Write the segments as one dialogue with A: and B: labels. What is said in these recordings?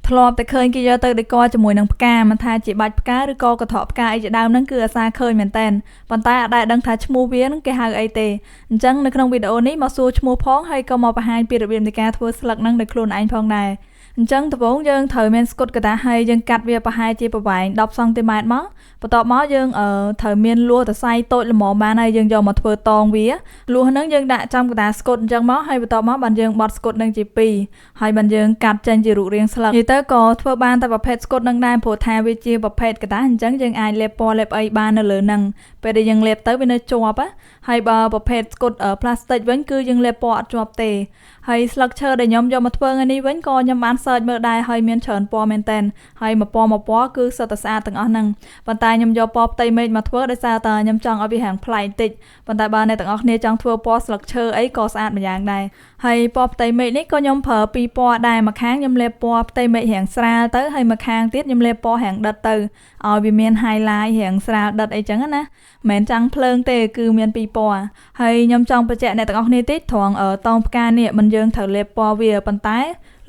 A: ធ្លាប់តែឃើញគេយកទៅ decor ជាមួយនឹងផ្កាមិនថាជាបាច់ផ្កាឬក៏កន្ត្រកផ្កាអីជាដើមហ្នឹងគឺអាសាឃើញមែនតើប៉ុន្តែអត់ដែលដឹងថាឈ្មោះវាហ្នឹងគេហៅអីទេអញ្ចឹងនៅក្នុងវីដេអូនេះមកសួរឈ្មោះផងហើយក៏មកបង្ហាញពីរបៀបនៃការធ្វើស្លឹកហ្នឹងដោយខ្លួនឯងផងដែរអញ្ចឹងដំបូងយើងត្រូវមានស្កុតក្រដាសហើយយើងកាត់វាប្រហែលជាប្រវែង10សង់ទីម៉ែត្រមកបន្ទាប់មកយើងអឺត្រូវមានលួសសរសៃតូចល្មមបានហើយយើងយកមកធ្វើតងវាលួសហ្នឹងយើងដាក់ចំកណ្ដាលស្កុតអញ្ចឹងមកហើយបន្ទាប់មកបានយើងបត់ស្កុតហ្នឹងជា2ហើយបានយើងកាត់ចេញជារូបរាងស្លឹកនិយាយទៅក៏ធ្វើបានតែប្រភេទស្កុតហ្នឹងដែរព្រោះថាវាជាប្រភេទក្រដាសអញ្ចឹងយើងអាចលាបពណ៌លាបអីបាននៅលើហ្នឹងពេលដែលយើងលាបទៅវានៅជាប់ហើយបើប្រភេទស្កុតផ្លាស្ទិកវិញគឺយើងលាបពណ៌អត់ជាប់ទេហើយស្លឹកឈើដែលខ្ញុំយកមកធ្វើថ្ងៃនេះវិញក៏ខ្ញុំបាន search មើលដែរហើយមានច្រើនពណ៌មែនតើហើយមួយពណ៌មួយពណ៌គឺសុទ្ធតែស្អាតទាំងអស់ហ្នឹងប៉ុន្តែខ្ញុំយកពណ៌ផ្ទៃមេឃមកធ្វើដោយសារតែខ្ញុំចង់ឲ្យវារាងប្លែកបន្តិចប៉ុន្តែបើអ្នកទាំងអស់គ្នាចង់ធ្វើពណ៌ស្លឹកឈើអីក៏ស្អាតម្យ៉ាងដែរហើយពណ៌ផ្ទៃមេឃនេះក៏ខ្ញុំប្រើពីរពណ៌ដែរមួយខាងខ្ញុំលាបពណ៌ផ្ទៃមេឃរាងស្រាលទៅហើយមួយខាងទៀតខ្ញុំលាបពណ៌រាងដិតទៅឲ្យវាមាន highlight រាងស្រាលដិតអីចឹងណាមិនមែនចាំងភ្លើងទេគឺមានពីរពណ៌ហើយខ្ញុំចង់បញ្ជាក់អ្នកទាំងអស់គ្នាតិចត្រង់តងផ្កានេះមិនយើងត្រូវលាបពណ៌វាប៉ុន្តែ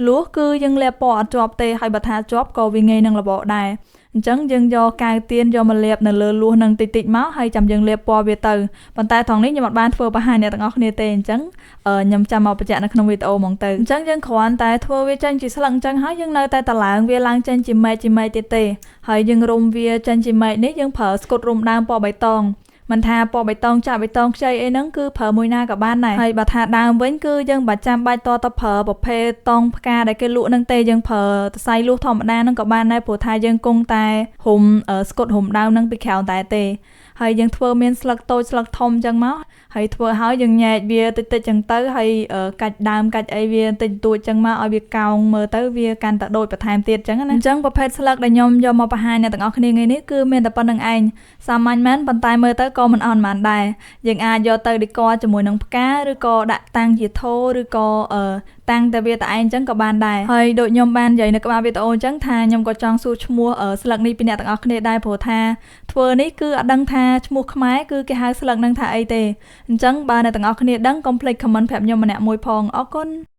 A: លួសគឺយើងលាបពណ៌អត់ជាប់ទេហើយបើថាជាប់ក៏វាងាយនឹងរបកដែរអញ្ចឹងយើងយកកៅទៀនយកមកលាបនៅលើលួសនឹងតិចតិចមកហើយចាំយើងលាបពណ៌វាទៅប៉ុន្តែត្រង់នេះខ្ញុំអត់បានធ្វើបង្ហាញអ្នកទាំងអស់គ្នាទេអញ្ចឹងខ្ញុំចាំមកបញ្ជាក់នៅក្នុងវីដេអូហ្មងទៅអញ្ចឹងយើងគ្រាន់តែធ្វើវាចេញជាស្លឹកអញ្ចឹងហើយយើងនៅតែតឡើងវាឡើងចេញជាមែកជាមែកទៀតទេហើយយើងរុំវាចេញជាមែកនេះយើងប្រើស្កុតរុំដើមពណ៌បៃតងមិនថាពណ៌បៃតងចាក់បៃតងខ្ចីអីហ្នឹងគឺប្រើមួយណាក៏បានដែរហើយបើថាដើមវិញគឺយើងបើចាំបាច់តតប្រើប្រភេទតងផ្កាដែលគេលក់ហ្នឹងទេយើងប្រើសរសៃលួសធម្មតាហ្នឹងក៏បានដែរព្រោះថាយើងគង់តែរុំស្កុតរុំដើមហ្នឹងពីក្រៅតែទេហើយយើងធ្វើមានស្លឹកតូចស្លឹកធំអញ្ចឹងមកហើយធ្វើហើយយើងញែកវាតិចតិចអញ្ចឹងទៅហើយកាច់ដើមកាច់អីវាតិចតួចអញ្ចឹងមកឲ្យវាកោងមើលទៅវាកាន់តែដូចបន្ថែមទៀតអញ្ចឹងណាអញ្ចឹងប្រភេទស្លឹកដែលខ្ញុំយកមកបង្ហាញអ្នកទាំងអស់គ្នាថ្ងៃនេះគឺមានតែប៉ុណ្្នឹងឯងសាមញ្ញមែនប៉ុន្តែមើលទៅក៏មិនអន់ប៉ុន្មានដែរយើងអាចយកទៅ decor ជាមួយនឹងផ្កាឬក៏ដាក់តាំងជាថូឬក៏តាំងតែវាតែឯងអញ្ចឹងក៏បានដែរហើយដូចខ្ញុំបាននិយាយនៅក្បាលវីដេអូអញ្ចឹងថាខ្ញុំក៏ចង់សួរឈ្មោះស្លឹកនេះពីអ្នកទាំងអស់គ្នាដែរព្រោះថាធ្វើនេះគឺអត់ដឹងថាឈ្មោះខ្មែរគឺគេហៅស្លឹកនឹងថាអីទេអញ្ចឹងបើអ្នកទាំងអស់គ្នាដឹងកុំភ្លេច comment ប្រាប់ខ្ញុំម្នាក់មួយផងអរគុណ។